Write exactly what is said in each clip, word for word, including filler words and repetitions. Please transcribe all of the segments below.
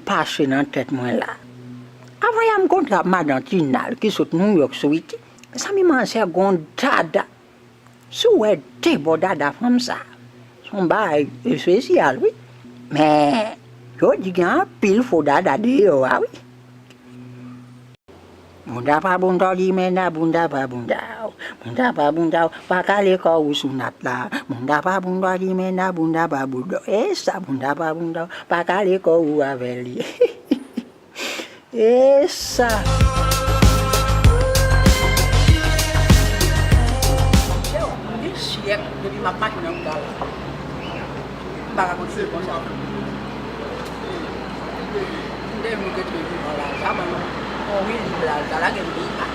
pase nan tèt mwen la? Avan yè m kontre ak madan Tinal ki sot Nouyòk Switi, mezanmi, manzè gon dada. Si w wè de bò dada fanm sa, se yon bagay espesyal, wi. Men, yo di gen anpil fo dada deyò a, wi. Bounda pa bounda w limena, bounda pa bounda w. Bounda pa bounda w, pa kale kò ou sou nat la. Bounda pa bounda w limena, bounda pa bounda w. E sa, bounda pa bounda w, pa kale kò ou avè li. E sa. Yo, m gen syèk depi m ap mache nan wout la la. M pa ka kontinye konsa. M te vin rete vivan la, sa ban m yon wi lib la, sa lage m vivan.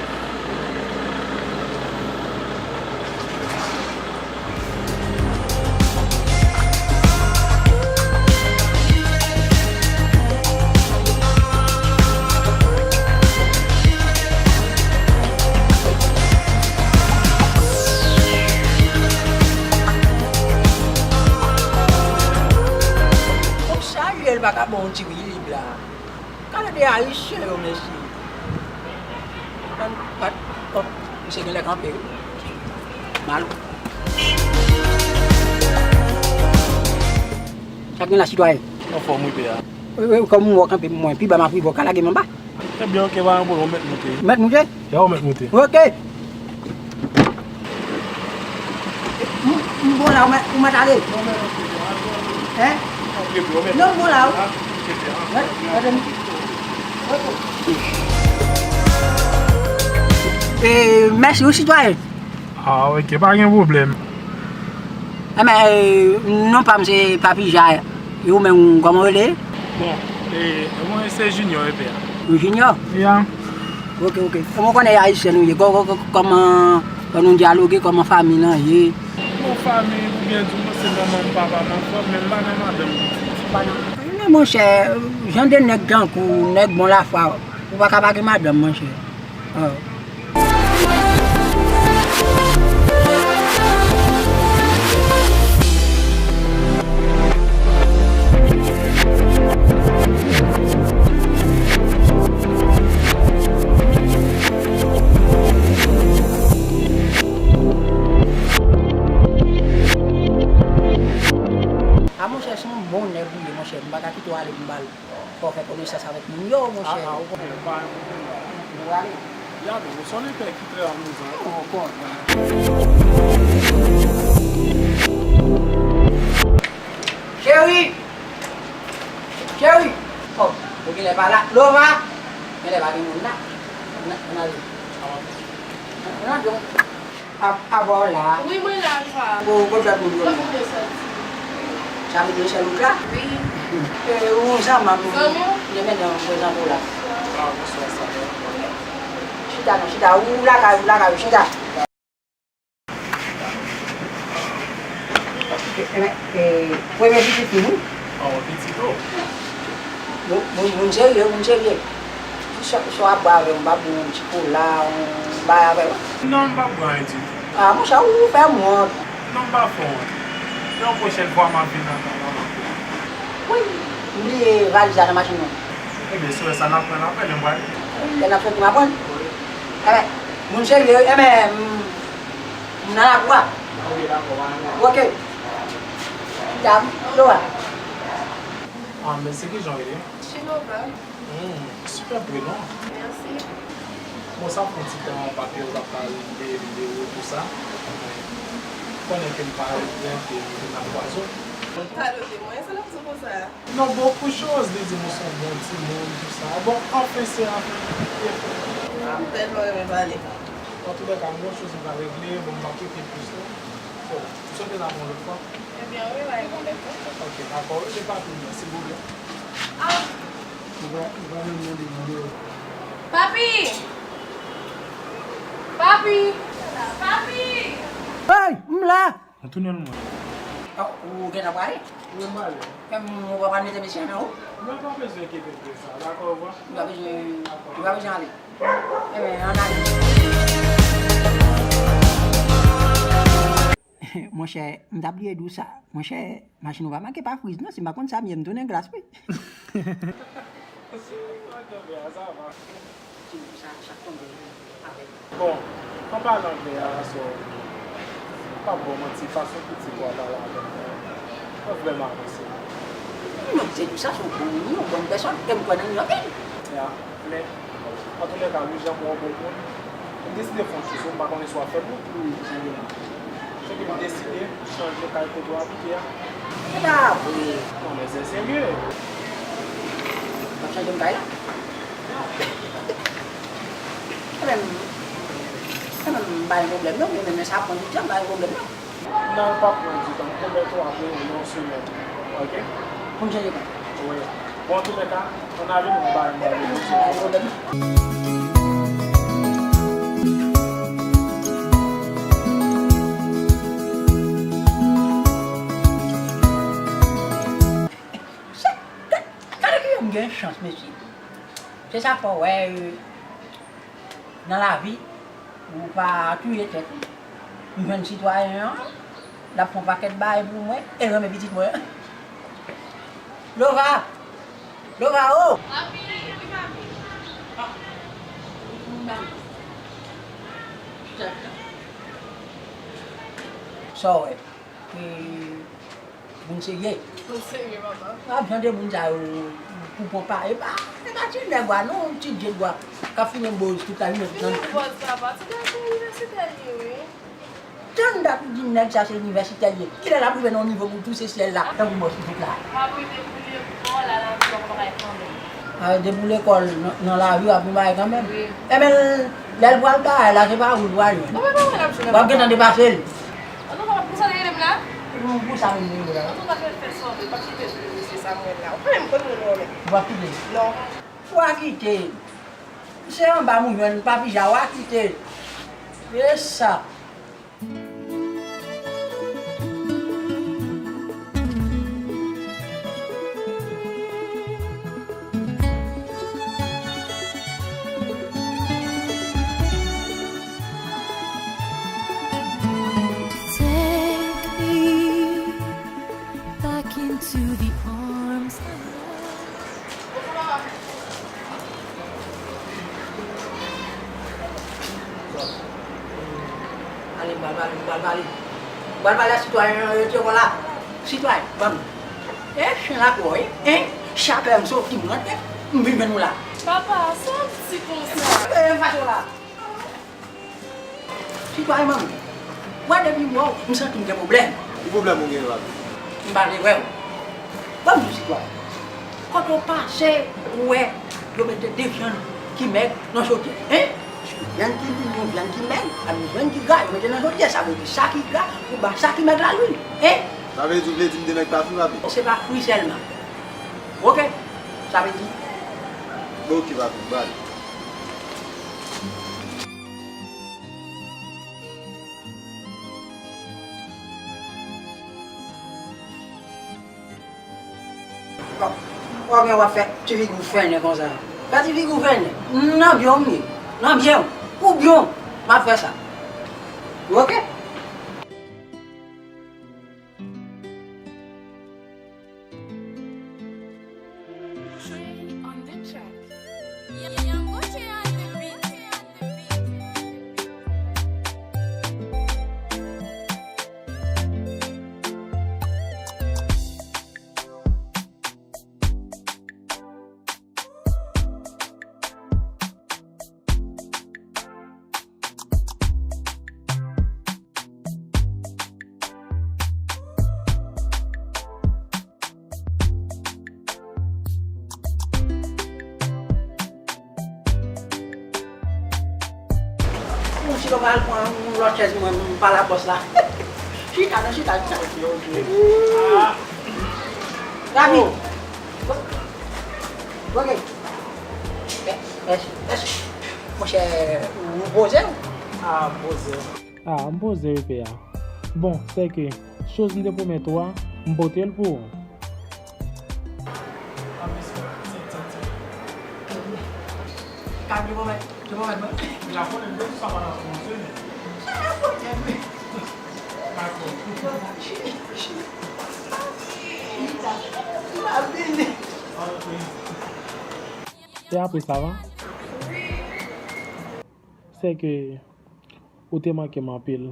Fòk salye l pa ka ba w ti wi lib la. Gade de Ayisyen yo, mesye. An, an, o, misye genlè kanpe, wi. Mal. Sa gen la, sitwayen? Anfòm, wi, pè a. Wi, wi, kòm ou wè w kanpe pou mwen, pi ba m ap rive, w ka lage m anba. Ebyen, oke, pa gen pwoblèm, ou mèt moute. Mèt moute? Ya, ou mèt moute. Oke. M, m bon la, ou mèt, ou mèt ale. Hein? Non, m bon la, wi. Mèt, mèt, mèt. E, mèsi, wi, sitwayen. Ah, oke, pa gen pwoblèm. Enben, e, non pa m se Papi Ja. E ou menm, kòman w rele? Bon, e, mwen se Junior, e pè a. Ou Junior? Ya. Oke, oke. Kòman w konnen e Ayisyen ou ye? Kò-, kò-, kò-, kòman, kòman nou dyaloge, kòman fanmi lan ye? Bon, fanmi, pou byen di w, mwen se manman m, papa m anfòm, men m pa nan madanm. Ou pa nan... Men monchè, jan de nèg tankou w, nèg bon lafwa, ou pa ka pa gen madanm, monchè. Oh. A monchè, se yon bon nèg ou ye, monchè. M pa ka kite w ale pou m ba l. Fò w fè konesans avèk moun yo, monchè. A, a, ou konnen, pa gen pwoblèm la. Ou ale. Ya, men, ou se yon nèg ki trè amizan. Ou konnen. Cheri! Cheri! Oh, ou genlè pa la. Lova! Genlè pa gen moun la. Ann, ann ale. Ann, ann ale. A, a bò w la. Wi, mwen la, papa. Bon, bon, bon, bon. Sa vle di se sèl ou k la? Wi. E, ou zanmi m. Zanmi w? Mwen menm, mwen prezante w la. Ah, bonswa, sa va? Chita non, chita. Ou lakay, ou lakay, chita. E, e, e, premye pitit li, wi. Oh, pitit ou? Moun, moun, moun serye, moun serye. Sa, sa w ap bwè avè m, m pa bwè yon ti kola, yon bagay avè w. Non, m pa bwè anyen ditou. Ah, monchè, ou fè m wont. Non, m pa fè w wont. Yon pwochèn fwa, m ap vin ansanm avè w. Wi, m bliye valiz la nan machin nan. Ebyen, si w wè sa n ap pran, n ap pran, lè m pral. Lè n ap soti, m ap pran. Wi. Enben, moun serye, enben, m, m nan lakou a. Ok, dakò, pa gen pwoblèm. Ok. Dam, Lora. Ah, men se kijan w rele? Chinova. Hmm, sipè prenon. Mèsi. Bon, sa fè yon ti tan papi yo pa ka regle videyo tou sa. Konnen ke m pa regle ke m vin nan pwazon. Pale de mwen, sa l ap di konsa? Non, bon, pou choz, li di m ou se yon bon timoun, tou sa. Bon, anfen, se anfen. Ah, m tèlman renmen pale. Antoulèka, m gon choz m ka regle, bon, m pa kite plis non. Bon, m swete n ap yon lòt fwa. Ebyen, wi, la, yon lòt fwa. Ok, dakò, rele papi m nan, silvouplè. Ah! Ou pa, ou pa menm mande m de. Papi! Papi! Papi! Hey, m la! An tounen l mwen. Ah, ou gentan prale? Mwen prale. Fè m, ou pa pral mete mesye a nan ou? Mwen pa bezwen enkyete m de sa, dakò, ou wè? Ou pa bezwen, ou pa bezwen ale. Enben, ann ale. Monchè, m ta bliye di w sa. Monchè, machin ou pa make pa friz non, si m pa konn sa, m ye m tounen glas, wi. Anglè a, sa va? Ti sa, sa tonbe avèk. Bon, an palan anglè a, so, m p ap ba w manti, fason pitit ou a pale avèk mwen, mwen vrèman apresye l. M ap di nou sa, se yon bon moun, yon bon pèsòn, e m kwè nan li anpil. Ya, men, antoulèka, wi, jan m wè w bon moun, m deside fè yon ti sou, m pa konnen si w ap fè l non. Wi, m deside. Se ke m deside chanje kay kote w abite a. Se pa vre. Non, men se serye. W ap chanje m kay la? Kanmenm, kanmenm, m pa gen pwoblèm non, men, men sa pran ti tan, m pa gen pwoblèm non. Non, l p ap pran ti tan, m pwomèt ou apre yon semèn, oke? Pou m chanje kay? Wi. Bon, antoulèka, ann ale, mwen ba yon bagay. Gade ki jan m gen chans, mesye. Se sa fè w wè, nan lavi, ou pa touye tèt ou. M jwenn sitwayen an, l ap fè yon pakèt bagay pou mwen, e l renmen pitit mwen. Lova! Lova, o! Sa w wè? E, Moun serye. Moun serye, papa. W ap jwenn de moun sa yo pou pran pa. E pa, e pa ti nèg wa non, ti jèn wa k ap fimen boz tout lavi nan. Fimen boz, papa. Ti gason inivèsitè li ye, wi. Tann dat ou di nèg sa se inivèsitè li ye. Kilè l ap rive nan yon nivo pou l touse syèl la, tankou bòs pitit la? W ap rive pou lekòl, a lavi w ap travay kanmenm. A, depi w lekòl, nan, nan lavi w ap vin bagay kanmenm. Wi. Enben, lè l pral bagay la, se pa ou l pral jwenn. W ap gentan depase l. Antouka, pou sa l rele m la? Pou, pou sa l rele m la? Antouka, jwenn fè sòde, pa kite jwenn mesye Samuel la. Ou pa menm konn moun ou renmen. W ap kite l? Non. W a kite l. Se anba m ou jwenn, pa pija, w a kite l. E sa. Take me back into the arms of love. Ale, m pral pale, m pral pale. M pral pale a sitwayen an, yo te la. Sitwayen, ban m. E, chen la twò, e, en, chapè m soti, m rantre, m vin jwenn ou la. Papa, sa w ap di konsa? E, fache w la. Sitwayen, manmi, w wè depi m wè w, m santi m gen pwoblèm. Ki pwoblèm ou gen, papi? M pa vle wè w. Ban m di w, sitwayen. Kote w pase, ou wè yo mete de vyann ki mèg nan chodyè, en? Vyann ki, yon vyann ki mèg ak yon vyann ki gra, yo mete nan chodyè, sa vle di sa ki gra pou ba sa ki mèg la lwil, en? Sa vle di w vle di m de nèg pa fri, papi? Se pa fri sèlman. Oke? Sa vle di. Oke, papi, m prale. Bon, w ap gen w ap fè ti figi w fennen konsa. Fè ti figi w fennen. Nan byen w ye. Nan byen w. Ou byen w. M ap fè sa. Oke? Trey on the track. Young Oche on the beat. Mwen si yo pral pran yon lòt chèz mwen, m pale ak bòs la. Chita, non, chita, chita. Gaby. Ok. Mèsi, mèsi. Monchè, ou poze w? Ah, m poze. Ah, m poze wi, pè a. Bon, sèke, choz m te pwomèt ou a, m pote l pou ou. Kab yo pwomèt, yo pwomèt mwen. Ou la konnen m te di sa pa nan pwomèt mwen. Sa pa pwomèt mwen. Dakò. Chita, chita. Chita, chita. Chita, vini. Ok. E apre sa va? Sè ke ou te manke m anpil.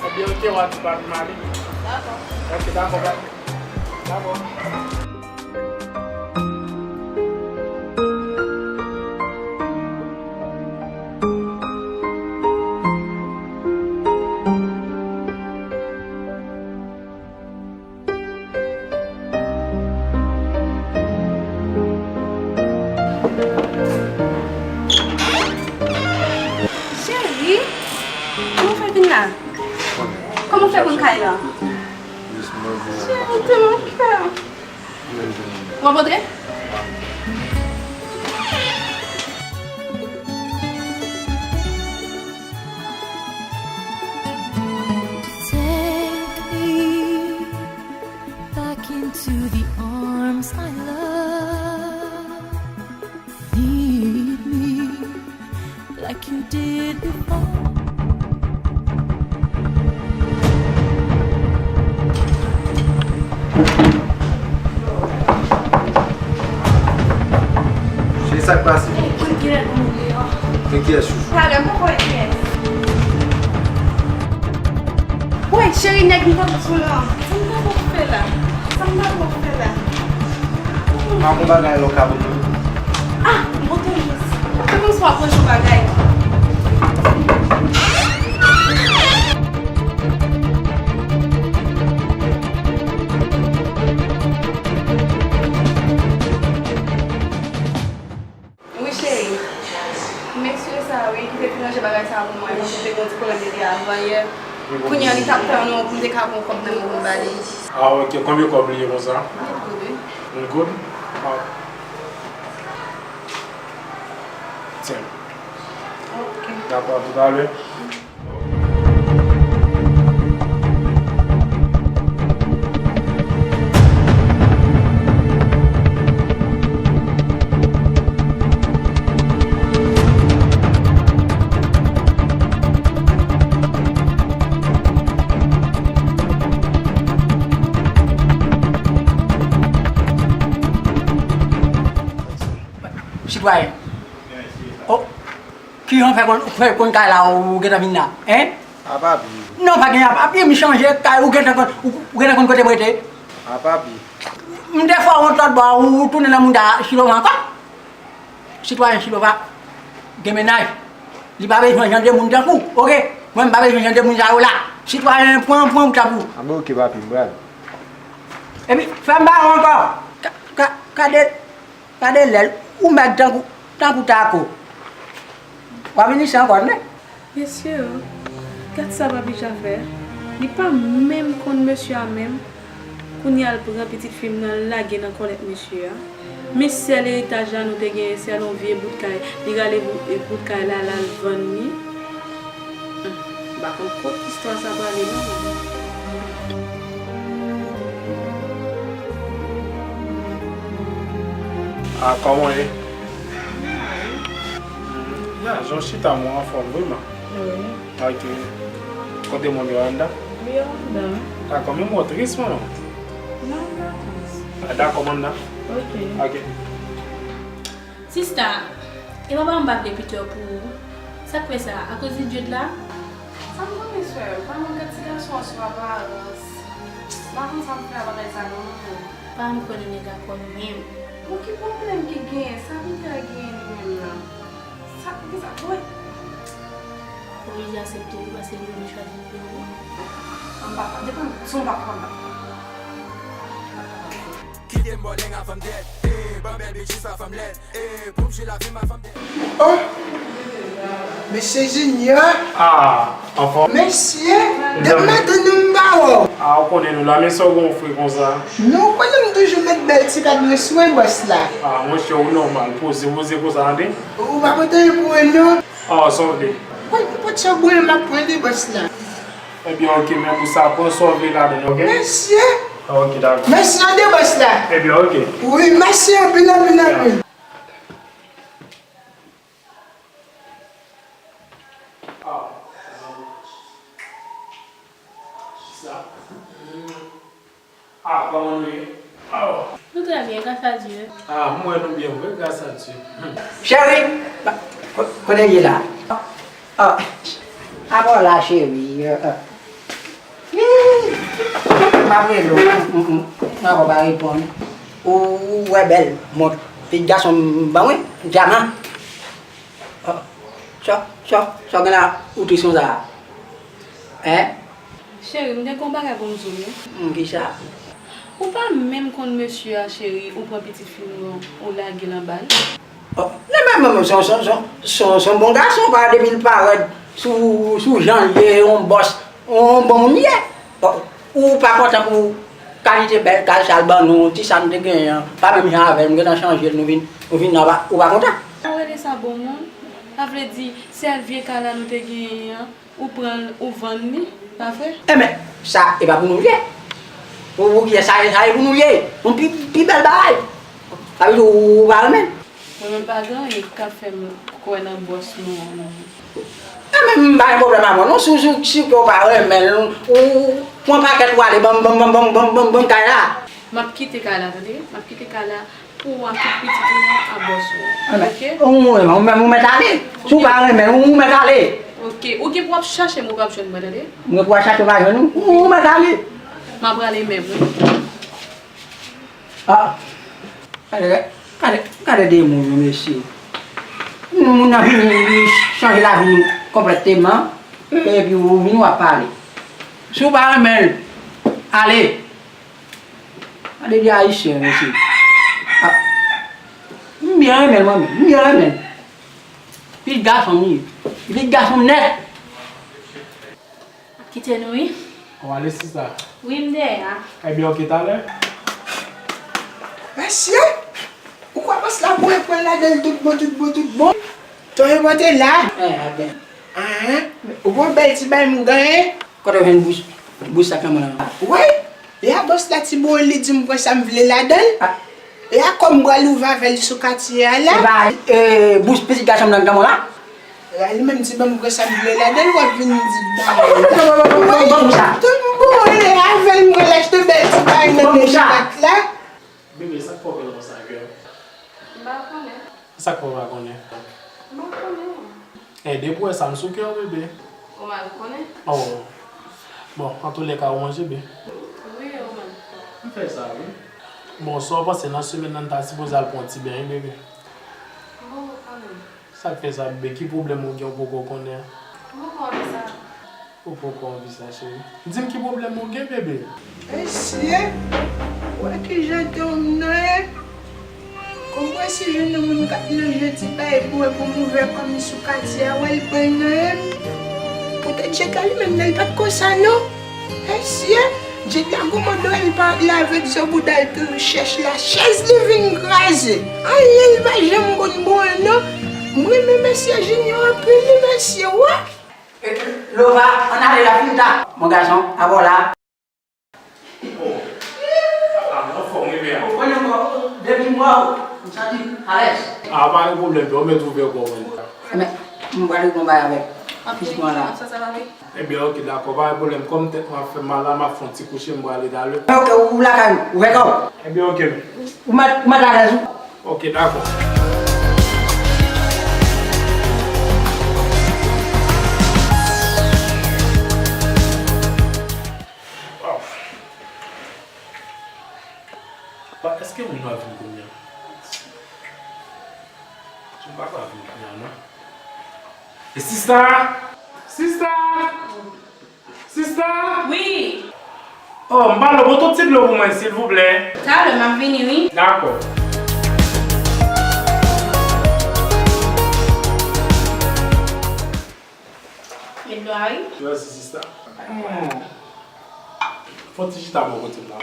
Ebyen, ok, w a di papi m ale. Dakò. Ok, dakò, papi. Dakò. Cheri, kòman w fè vin la? Kòman w fè konn kay la? Cheri, t'es mon cœur. W ap antre? Take me back into the arms I love. Need me like you did before. Cheri, sa k pase? Ey, pou l genlè mouri, oh. Men kiyès, chouchou? Talè, m poko wè kiyès. Woy, cheri, nèg m konn sou lan. Sa m ta pral fè la? Sa m ta pral fè la? Pa gon bagay la w ka ban mwen? Ah, motoris. Se kòmsi w ap range yon bagay. Wi, cheri. Mesye sa, wi, ki te fin ranje bagay sa pou mwen, paske te gen yon ti pwoblèm depi avan yè. Kounye a, li t ap tann ou pou m te ka pran kòb nan men w pou m ba li. Ah, ok. Konbyen kòb li ye konsa? Mil goud, wi. Mil goud? Ah. Tiens. Ok. Dakò, toutalè. Sitwayen. Oh. Kijan w fè konn, fè konn kay la ou gentan vin la, en? A papi. Non, pa gen a papi, m chanje kay, ou gentan konn, ou, ou gentan konn kote m rete? A papi. M te fè w wont lòt bò, ou, ou tounen nan mouda Chilova ankò? Sitwayen Chilova gen mennaj. Li pa bezwen jan de moun tankou w, oke? Mwen, m pa bezwen jan de moun sa yo la. Sitwayen, pran, pran ou tankou. A, men oke, papi, m pral. Epi, fè m ba w ankò. Ka, ka, gade. Gade lèl, ou mèg tankou, tankou tako. W ap vin isit ankò, tande? Mesye, gad sa papi Jan fè. Li pa menm konn mesye a menm. Kounye a l pran pitit fi m nan, l lage nan kòlèt mesye a. Men sèl eritaj la nou te genyen, sèl yon vye bout kay. Li rale bout, bout kay la, l al vann li. Hmm, m pa konn kot istwa sa prale non. Ah, kòman w ye? Hmm, ya, jan w chita, mwen anfòm vre man. Wi. Ok. Kote moun yo anndan? Wi, yo anndan. Dakò, men mwen tris, manman. Non, m pa tris. Ah, dakò, m anndan. Ok. Ok. Sista, e papa m pa vle Peter pou ou. Sa k fè sa? Akoz li Jude la? Sa m konnen, sè m, pa mwen gad ti gason an sou aparans. M pa konn sa m fè a bagay sa non, manman. Pa m konnen nèg a kò l menm. Bon, ki pwoblèm ki genyen? Sa Peter genyen li menm nan? Sa, poukisa, wi. Oblije aksepte li paske li menm li chwazi pou yo. An pa, depi son pa konn. Kite m bòlèng avan m dèd. Eh, ban m bèl bitch jis avan m lèd. Eh, pou m jwi lavi m avan m dèd. Oh! Mesye Junior! Ah, anfòm. Mesye! Depi maten nou m pa wè w. Ah, ou konnen nou la, men sa w gen yon fre konsa. Non, ou konnen m toujou met bèl ti kad mwen sou mwen, bòs la. Ah, monchè, ou nòmal. Poze, poze konsa, tande. Ou pa pote anyen pou mwen, non? Ah, sa w vle? Mwen, nenpòt sa w voye m ap pran li, bòs la. Ebyen, ok, men pou sa, pran sa w vle ladan l, ok? Mesye! Ah, ok, dakò. Mèsi tande bòs la. Ebyen, ok. Wi, mèsi anpil, anpil, anpil. Ah, kòman nou ye? Oh. Nou trè byen, gras a Dye. Ah, m wè nou byen vre, gras a Dye. Hmm. Cheri, ko-, kote l ye la? Ah, apa w la, cheri? Ah, ah. Hi! M ap rele w, m, m, m, ankò pa reponn. Ou, ou wè bèl mont pitit gason m ban mwen, dyaman. Oh, sa, sa, sa w gen la, ou tris konsa? Hein? Cheri, m gen yon bagay pou m di w, wi. Hmm, kisa? Ou pa menm konn mesye a, cheri, ou pran pitit fi m nan, ou lage l anba l. Oh, men, men, men, men, se yon, se yon, se yon, se yon, se yon bon gason, pa depi l parèt sou, sou jan l ye, yon bòs, yon bon moun li ye. Oh, ou pa kontan pou kalite bèl kay sa l ban nou, ti sa n te genyen an, pa menm jan avè l, m gentan chanje l, nou vin, nou vin nan, ou pa kontan? Ou rele sa bon moun? Sa vle di, sèl vye kay la nou te genyen an, ou pran l, ou vann li, pa vre? Enben, sa, e pa pou nou l ye. Pou, pou kiyès sa, sa e pou nou l ye. Yon pi, pi bèl bagay. Sa vle di ou, ou pa renmen l? Mwen menm pa gen anyen ki ka fè m kwè nan bòs nou an, non. Enben, m pa gen pwoblèm avè w, non. Si, si, si w pa renmen l, ou, ou pran pakèt ou ale, ban m, ban m, ban m, ban m, ban m, ban m kay la. M ap kite kay la, tande? M ap kite kay la pou w ak tout pitit ou an ak bòs ou an. Enben, ok? Ou menm, ou menm, ou mèt ale. Si w pa renmen l, ou mèt ale. Ok. Ou gen pou w ap chache m, ou p ap jwenn mwen, tande? Mwen pou w ap chache, w pa jwenn ou, ou mèt ale. M ap prale menm, wi. Ah. Gade, gade, gade de moun yo, mesye. Moun nan vini, li chanje lavi nou konplèteman, epi ou vini w ap pale. Si w pa renmen l, ale. Gade de Ayisyen, mesye. Ah. M byen renmen l, mwen menm. M byen renmen l. Pitit gason m ye. Pitit gason m nèt. Kite nou, wi. W ale, sista? Wi, m dèyè a. Ebyen, ok, talè. Mesye, ou kwè bòs la boure pwen ladan l tout bon, tout bon, tout bon? Ton yo pote la. Eh, aben. Ahan. Ou bon bèl ti bay m genyen? Kote w jwenn bous, bous sa kanmenm la? Wi. E a bòs la ti boure li di m pran sa m vle ladan l. Ah. E a kò m pral ouvè avè l sou katye a la. E pa, eh, bous pitit gason m nan kanmenm la? Li menm di ban m pran sa m vle ladan l, w ap vin di bay. Ban m sa. Tout m boule avè l, m pral achte bèl ti bay nan deja mat la. Bebe, sa k fè w bèl konsa, girl? M pa konnen. Sa k fè w pa konnen? M pa konnen. Eh, depi w wè sa, m sou kè w, bebe. Ou mal konnen? Oh. Bon, antoulèka, ou manje, bebe? Wi, ou mal. M fè sa, wi. Bon, sa w panse nan semèn nan, n ta sipoze al pran yon ti beny, bebe? Bon, kanmenm. Sa k fè sa, bebe? Ki pwoblèm ou gen, ou poko konnen an? M poko anvi sa. Ou poko anvi sa, cheri? Di m ki pwoblèm ou gen, bebe? Mesye, w wè kijan tè w nan ye? Kòm w wè si jwenn yon moun k ap nan jwe ti bay bwè pou m ouvè kò m sou katye a, w wè l pran nan ye m. Poutèt Djed la li menm nan, li pa t konsa non. Mesye, Djed la gwo mòdèl, li pa lave zo bouda l tou chèch la, chèz li vin kraze. Anyen li pa janm konn bwè non. M renmen mesye Junior anpil wi mesye, wè. E, Lova, ann ale la, fin ta. Mon gason, avè w la. Oh. Ah, anfòm wi, men. Ou konnen mwen, depi m wè w, m santi m alèz. Ah, pa gen pwoblèm, pè, ou mèt ouvè kò w, men. Enben, m pral reponn bay avèk fizikman la. Sa, sa va vre? Ebyen, ok, dakò, pa gen pwoblèm. Kòm tèt mwen ap fè m mal la, m ap fè yon ti kouche, m prale talè. Ok, ou lakay ou, ouvè kò w. Ebyen, ok, men. Ou mèt, ou mèt alèz, wi. Ok, dakò. Bon, èske moun yo ap vin kounye a? Moun pa ka vin kounye a, non. E sista! Sista! Sista! Wi! Oh, m ba nou bòt ti dlo pou mwen, silvouplè. Talè, m ap vini, wi. Dakò. Met dlo a, wi. Mèsi, sista. Hmm. Fè yon ti chita bò kote m la.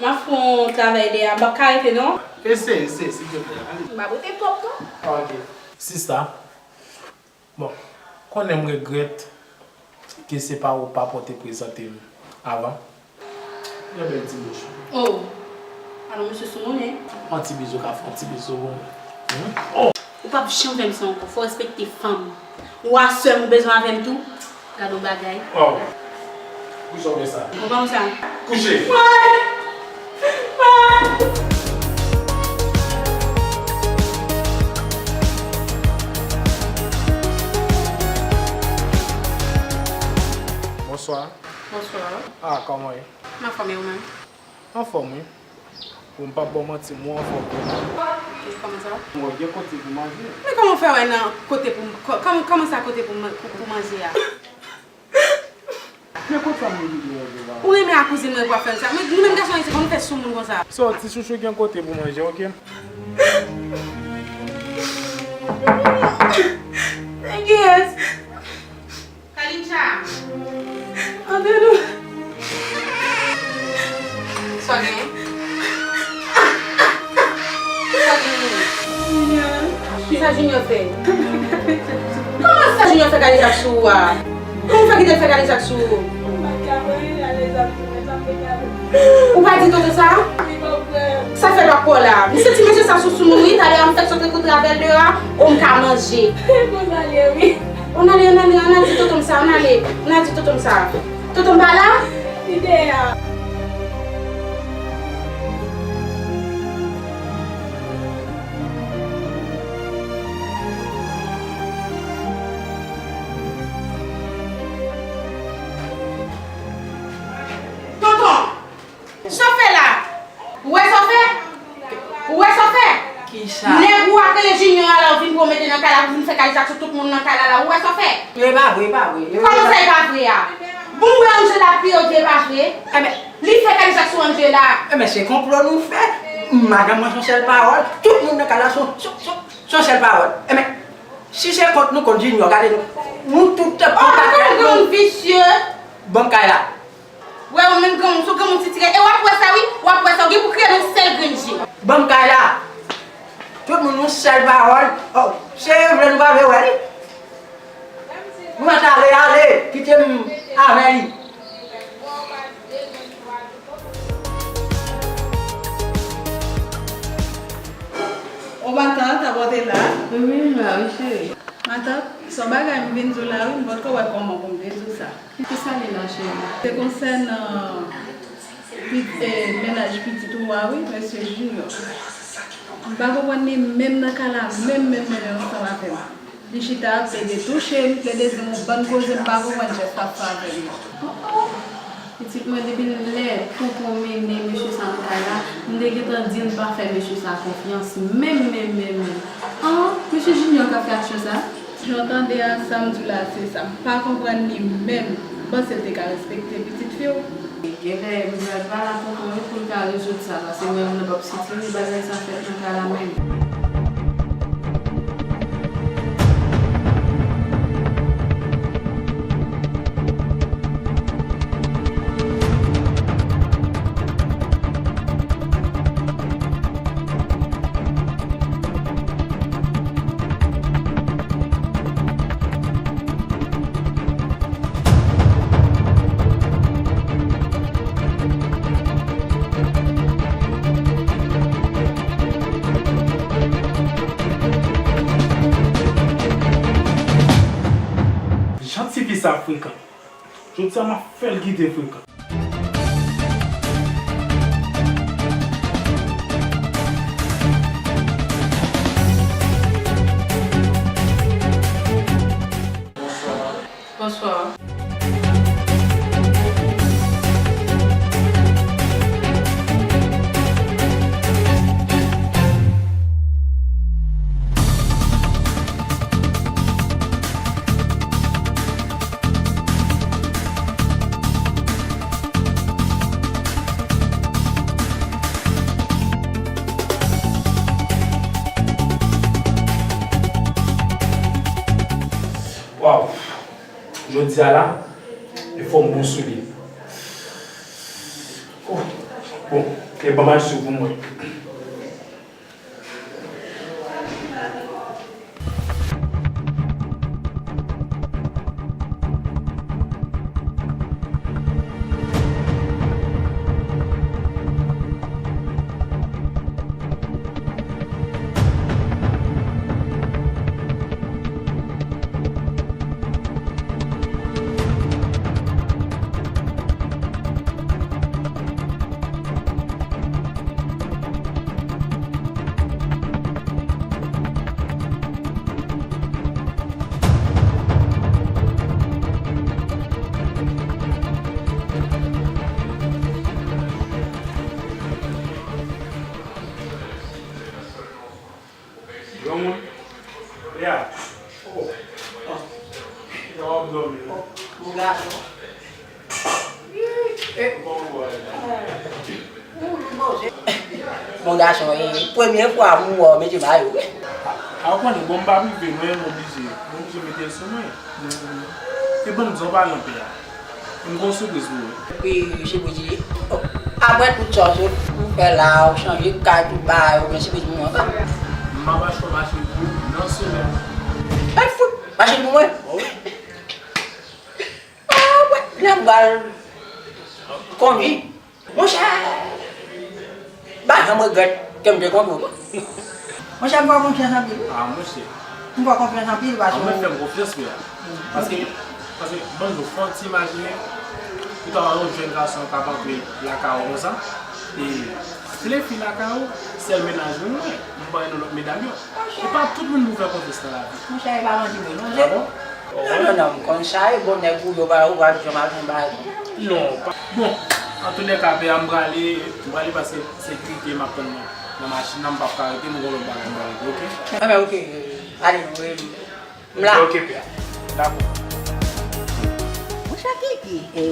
M ap fè yon travay dèyè a, m p ap ka rete, non? Eseye, eseye, silvouplè. Ale. M p ap rete twòp, non. Ok. Sista. Bon, konnen m regrèt ke se pa ou papa w te prezante m avan. Trè bèl ti bouch. Oh! Alò, mesye sou moun, en? Yon ti bizou ka fè yon ti bizou pou mwen. Hmm? Oh! Ou p ap janm fè m sa ankò. Fò w respekte fanm. Ou a sè m ou bezwen avè m tou? Gad yon bagay. Oh! Kouche w fè sa. Ou pa konn sa? Kouche! Mwen! Mwen! Bonswa. Bonswa. Ah, kòman w ye? M anfòm, e ou menm? Anfòm, wi. Bon, m p ap ba w manti, mwen anfòm wi. Ok, kòman sa? Mwen gen kote pou manje. Men kòman w fè wè nan kote pou, kò-, kòman, kòman sa kote pou man-, pou, pou manje a? Men kot sa m vin gen yon devan? Ou renmen ak kouzin mwen pou ap fè m sa? Men nou menm gason ayisyen, kòman nou fè sou moun konsa? So, ti chouchou gen kote pou manje, ok? Thank you, yes. Kalincha! Antre nou! Sa w gen? Sa w gen? Junior. Kisa Junior fè? Kòman sa Junior fè kadejak sou ou a? Kòman w fè kite l fè kadejak sou ou? Ou pa di Toto sa? Sa fè l ap pran w la. M santi mesye sa sou sou moun wi. Talè a m fèk sot kontre avè l deyò a. O m ka manje. Konsa l ye wi. Ann ale, ann ale, ann al di Toto m sa, ann ale. Ann al di Toto m sa. Toto m pa la? Li deyò. Toto! Sa w fè la? Ou wè sa w fè? Ou wè sa w fè? Kisa? Nèg ou a k rele Junior a la, ou vin pou w mete nan kay la, pou vin fè kadejak sou tout moun nan kay la la, ou wè sa w fè? E pa vre, e pa vre. Kòman sa e pa vre a? Bon, ou wè Angela ap kriye, ou di e pa vre? Enben, li fè kadejak sou Angela. Enben, se konplo nou fè. Madanm mwen se yon sèl pawòl, tout moun nan kay la se yon, se yon, se yon, se yon sèl pawòl. Enben, si se kont nou kont Junior, gade nou. Nou tout ap... Oh, kòm granmoun visye. Ban m kay la. Wè ou menm granmoun, sou granmoun sitirè. E w ap wè sa wi, w ap wè sa, ou gen pou kriye nan sèl grenn je. Ban m kay la. Tout moun yon sèl pawòl. Oh, se vle nou pa vle wè li. Nou mèt ale, ale, kite m avè li. O matant, sa pote la? Wi, wi, m la, wi, cheri. Matant, se yon bagay m vin di w la, wi, m potko wè kòman pou m te di w sa. Kisa li la, cheri? Se konsènan pit-, eh, mennaj pitit ou a, wi, mesye Junior. M pa konprann li menm nan kay la, menm, menm, menm, menm ansanm avè m. Li chita ap plede touche m, plede di m yon bann koze, m pa konprann jès l ap fè avè m nan. Oh, oh. Pitit mwen, depi lè tonton mennen mesye sa nan kay la, m te gentan di l m pa fè mesye sa konfyans, menm, menm, menm, menm. Ah, mesye Junior k ap fè aksyon sa? Jan w tande a, sa m di w la, se sa. M pa konprann li menm. M panse l te ka respekte pitit fi w. Genlè m pral pale a tonton wi pou l ka rezoud sa, paske mwen menm nan p ap sitire bagay sa fèt nan kay la menm. Jan tifi sa frekan. Jodi a m ap fè l kite frekan. Bonswa. Waw! Jodi a la, e fò m bon sou li. Oh, bon, e ban m al sou pou mwen. Mon gason, e premye fwa m wè w mete mayo wi. A, ou konnen, bon, m pa prive mwen, m oblije. M oblije mete l sou mwen. E ban m di w, pa nan pè a. M gon sipriz pou ou. Wi, sipriz li. Apre tout sa w sot, ou fè la, ou chanje kay, tout bagay, ou gen sipriz pou mwen ankò. M ap achte yon machin pou ou nan semèn. E fout, machin pou mwen? Wi. Ah, wè, lè m pral kondwi. Monchè, m pa janm regrèt ke m te kondwi w. Monchè, m fè w konfyans anpil. Ah, monchè. M fè w konfyans anpil, paske. Ah, mwen fè m konfyans, frè. Paske, paske, bon, nou fè yon ti imajine, ou ta wè yon jèn gason k ap antre lakay ou konsa, e vle fi lakay ou, sèl mennaj ou, mwen, m pa gen lòt medam yo. E pa tout moun pou fè konfyans nan lavi. Monchè, e pa manti vre, non. Ah bon? Non, non, non, m konn sa, e bon nèg ou yo pa ou pa janm al fè yon bagay konsa. Non, pa. Bon, antoulèka, pè a, m prale, m prale pase sekirite, m ap tann nan, nan machin nan, m p ap ka rete, m gon lòt bagay m prale regle, oke? Enben, oke, ale, m la. Ok, pè a. Dakò. Monchè Kiki, e,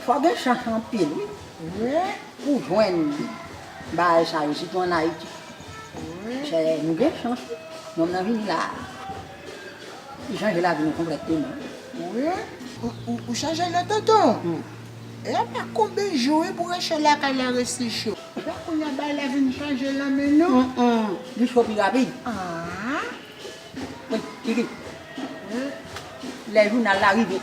fò gen chans anpil, wi. Wi. Pou jwenn bagay sa yo, sitou ann Ayiti. Wi. Chè, nou gen chans, wi. Nonm nan vini la. Li chanje lavi nou konplètman. Wi. Ou, ou, ou chanje nan tonton? Hmm. E a pa konbyen jou, wi, pou rechè lakay la resi cho. Epi kounye a, bagay la vin chanje lan men nou. Hmm, hmm. Li cho pi rapid. Ah. Wi, Kiki. Wi. Lè jounal la rive,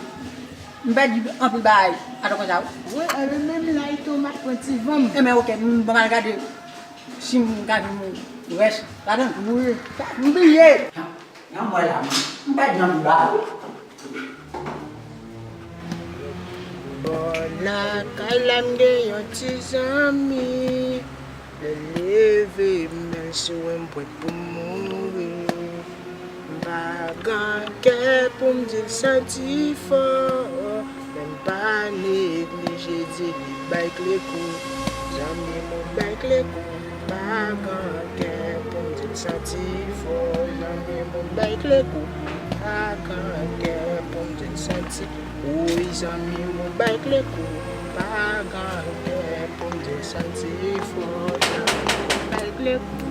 m pèdi anpil bagay. Atò konsa, wi. Wi, e menm la, ito, m ap pran ti van m. Enben, oke, m ban m al gade si m ka jwenn rès ladan l. Wi. M bliye. Nan mwen la, m, m pèdi anpil bagay, wi. Bò lakay la, m gen yon ti zanmi. Lè l leve, m bèl sou mwen, m prèt pou m mouri. M pa gen kè pou m di l santi fò, men m pa neglije di li bay kle kou. Zanmi m, ou bay kle kou, m pa gen kè pou m di l santi fò. Zanmi m, ou bay kle kou, m pa gen kè pou m di l santi. Woy, zanmi m, ou bay kle kou, m pa gen kè pou m di l santi fò. Zanmi m, ou bay kle kou.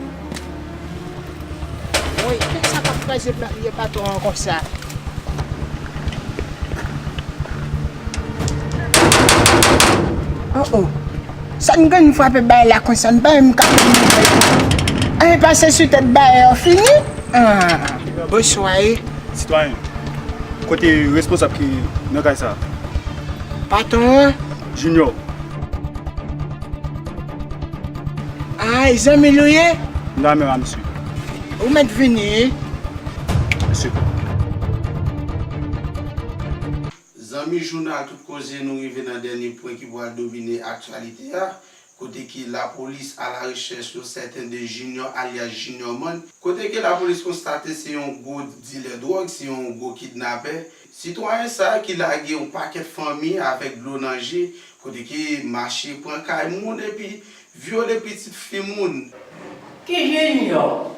Woy, kisa k ap kraze pla-, pye patwon an konsa? Oh, oh. Sa n gen frape bay la konsa, n pa menm ka fè anyen pase sou tèt bay yo fini? Ah. Bonswa, e. Sitwayen, kote responsab ki nan kay sa a? Patwon an? Junior. Ah, e zanmi l ou ye? M nan men a misye. Ou mèt vini. Mesye. Zanmi jounal Tout Koze, nou rive nan dènye pwen ki pral domine aktyalite a, kote ke lapolis alarechèch yon sèten de Junior alyas Junior Man, kote ke lapolis konstate se yon gwo dilè dwòg, se yon gwo kidnapè. Sitwayen sa a ki lage yon pakèt fanmi avèk dlo nan je, kote ke mache pran kay moun epi vyole pitit fi moun. Ki Junior?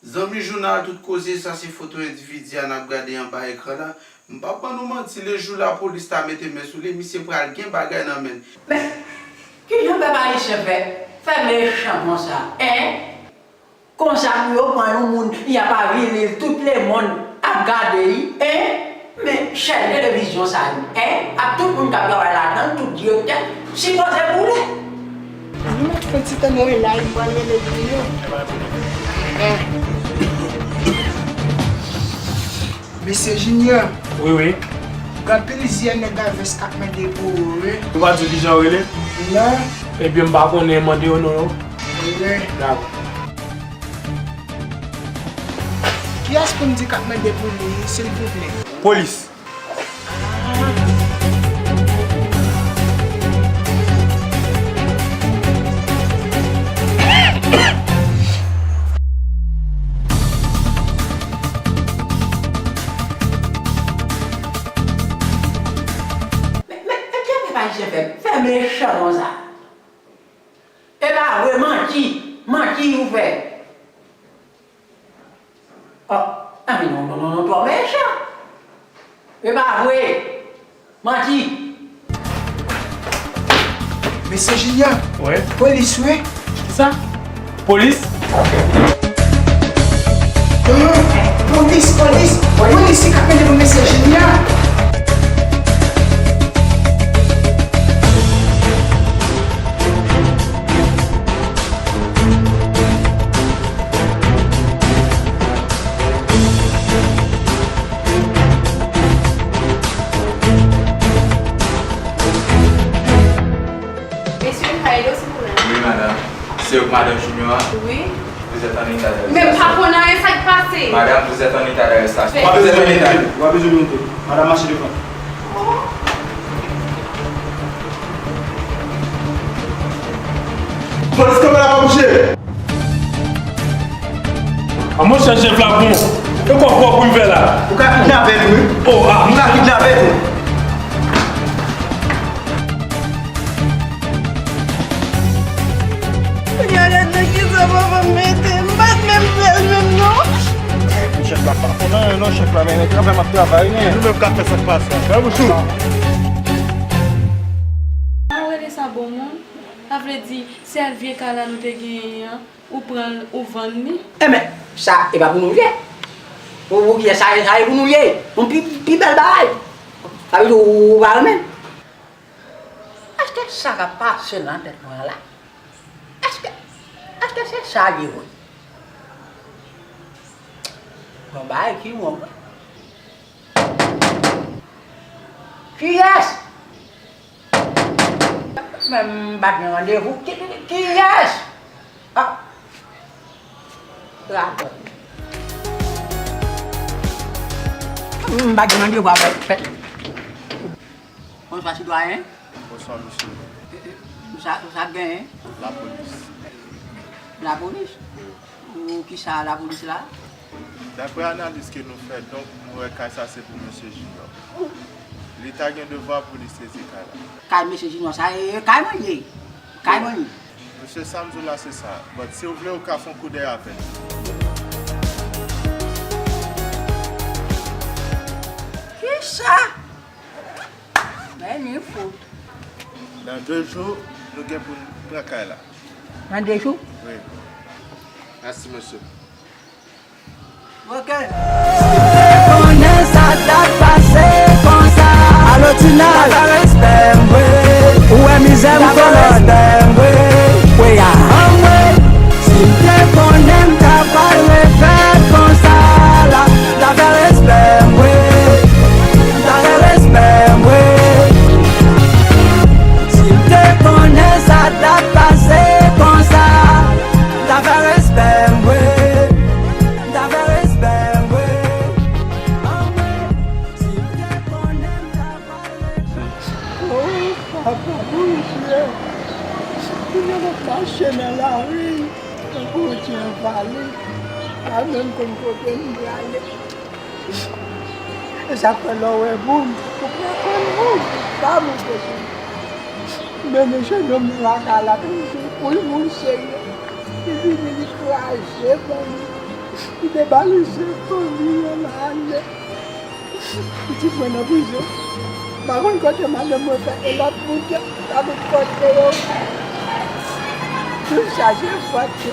Zanmi jounal Tout Koze, sa se foto endividi a n ap gade anba ekran la. M p ap ban nou manti, lejou lapolis ta mete men sou li, misye pral gen bagay nan men l. Men, kijan pèp ayisyen fè, fè mechan konsa, en? Konsa pou yo pran yon moun, y ap avili l, tout lemonn ap gade l, en? Men chèn televizyon sa yo, en, ak tout moun k ap travay ladan l, tout direktè, sipoze boule. Nou mèt fè ti tann rele la, m pral rele pou yo. Mesye Junior. Wi, wi. Gen plizyè nèg a vès k ap mande pou ou, wi. Ou pa di w kijan yo rele? Non. Ebyen, m pa konnen, mande yo non yo. Wi. Dakò. Kiyès pou m di k ap mande pou li, silvouplè? Polis. Men, men, men, kiyès pèp ayisyen fè, fè mechan konsa? E pa vre, manti, manti ou fè. Oh, ah, men non, non, non, non, twò mechan. E pa vre! Manti! Mesye Junior, wi. Polis wi. Kisa? Polis? Polis, polis, polis ki ap mennen pou mesye Junior. Mesye, m ka ede w, silvouplè? Wi, madanm. Se ou k madanm Junior an? Wi. Vous êtes en état d'arrestation. Men m pa konn anyen, sa k pase? Madame, vous êtes en état d'arrestation. Vous êtes en état. Ou pa bezwen monte. Madame, mache devan. Polis kanpe la, pa bouje! An monchè, chèf la bon. E kòb kòb pou m fè la. Ou ka kidnape tou, wi. Oh, ah. Ou ka kidnape tou. Gade nan kisa papa m mete m, m pa t menm fè l menm non. Chèf la pa konn anyen non, chèf la, men nèg la vrèman ap travay, men. Nou menm k ap fè sa k pase a. Fè bouch ou. Sa w rele sa bon moun? Sa vle di, sèl vye kay la nou te genyen an, ou pran l, ou vann li? Enben, sa e pa pou nou l ye. Pou, pou kiyès sa, sa e pou nou l ye. Yon pi, pi bèl bagay. Sa vle di ou, ou pa renmen l. Èske sa k ap pase nan tèt mwen an la? Èske, èske se sa l ye vre? Yon bagay ki wrong wi. Kiyès? Men m pa t gen randevou. Ki, ki, kiyès? Ah. Radòt. M pa t gen randevou avèk pèp. Bonswa, sitwayen. Bonswa, mesye. Ou sa, ou sa genyen? Lapolis. Lapolis? Wi. Pou kisa lapolis la? Daprè analiz ke nou fè, donk, nou wè kay sa se pou mesye Junior. Li ta gen devwa pou li sezi kay la. Kay mesye Junior sa, e, e kay mwen li ye. Kay mwen li ye. Mesye, sa m di w la, se sa. But si w vle, ou ka fè yon koudèy avè l. Kisa? Men li fout. Nan de jou, nou gen pou n pran kay la. Nan de jou? Wi. Mèsi, mesye. Ok. Konnen sa t ap pase konsa. Alo, Tina. Pa fè respè m vre. Ou wè mizè m konnen. Respè m vre. Anmwe. Si m te konnen m ta pral refè konsa la. Ta fè respè m vre. Ta fè respè m vre. Si m te konnen sa t ap pase konsa. Ta fè respè m vre. Ta fè respè m vre. Anmwe. Si m te konnen m ta pral refè. Oh, papa, Bondye. Kounye a m ap mache nan lari. Tankou yon ti envalid, pa menm konn kote m prale. E sa k fè lè w wè moun, ou pa konn moun, pa moun kote. Men mesye nonm nan lakay la, tankou se pou l moun serye. Li vini, li kraze fanmi. Li devalorize fanmi an nan ale. Pitit mwen nan prizon. M pa konn kote madanm mwen fè e lòt moun yo ta met kòd nan yo. Tout sa se fòt yo.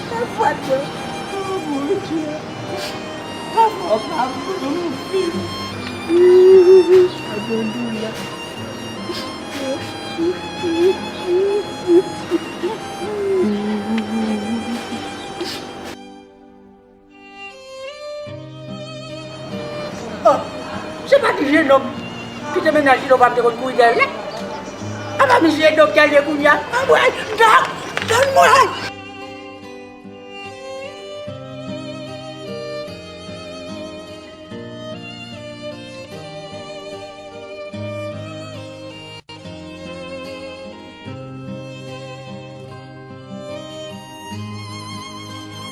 Se fòt yo. Oh, Bondye. Papa, papa, m pa vle yon fim. Sa gen doulè. Oh, se pa ti jenòm ki te mennaj li, nou pa te konn kouri dèyè l la. Apa misye doktè l ye kounye a? Anmwe, dòk, ban mwen!